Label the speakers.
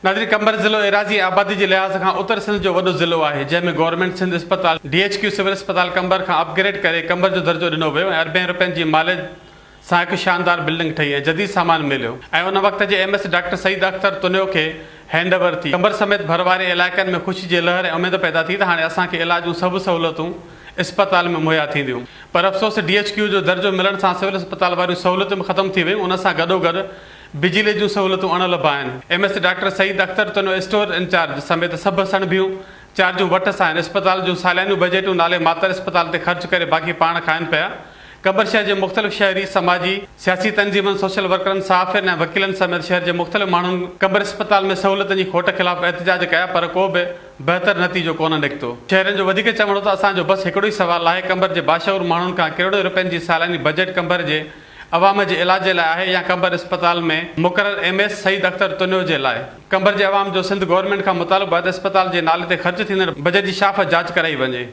Speaker 1: ناظرين قمبر ضلعو ايراضي ۽ آبادي جي لحاظ کان اتر سنڌ جو وڏو ضلعو آهي جنهن ۾ گورنمينٽ سنڌ اسپتال ڊي ايڇ ڪيو سول اسپتال قمبر کان اپ گريڊ ڪري قمبر جو درجو ڏنو ويو ۽ اربين روپين جي ماليت سان هڪ شاندار بلڊنگ ٺهي ۽ جديد سامان مليو ۽ ان وقت جي M S doctor Saeed Akhtar Tunio کي هينڊ اوور ٿي. قمبر سميت ڀر واري علائقن ۾ خوشي جي لهر ۽ اميد پيدا ٿي ته هاڻي اسان کي علاج جون سڀ سهولتون اسپتال ۾ مهيا ٿينديون پر افسوس ڊي ايڇ ڪيو جو درجو ملڻ سان سول اسپتال واريون سهولتون به ختم ٿي ويون ان سان گڏوگڏ بجلي جون سهولتون اڻ لڀ آهن. M S doctor Saeed Akhtar Tunio store incharge سميت سڀ سڻڀيون چارجون وٽس آهن. اسپتال جون ساليانيون بجيٽون نالي ماتر اسپتال تي خرچ ڪري باقي پاڻ کائن پيا. قمبر شهر جي مختلف شهري، سماجي، سياسي تنظيمن، سوشل ورڪرن، صحافين ۽ وڪيلن سميت شهر جي مختلف ماڻهن قمبر اسپتال ۾ سهولتن جي کوٽ خلاف احتجاج ڪيا پر ڪو به بهتر نتيجو ڪونه نڪتو. شهرين جو وڌيڪ چوڻ هو ته اسان جو بس هڪڙو ئي سوال آهي قمبر جي باشعور ماڻهن کان ڪروڙين روپين جي سالياني بجيٽ قمبر جي عوام جي علاج جي لاء آهي يا قمبر اسپتال ۾ مقرر ايم ايس سعيد اختر تنيو جي لاء. قمبر جي عوام جو سنڌ گورنمينٽ کان مطالبو آهي ته اسپتال جي نالي تي خرچ ٿيندڙ بجيٽ جي شاف جاچ ڪرائي وڃي.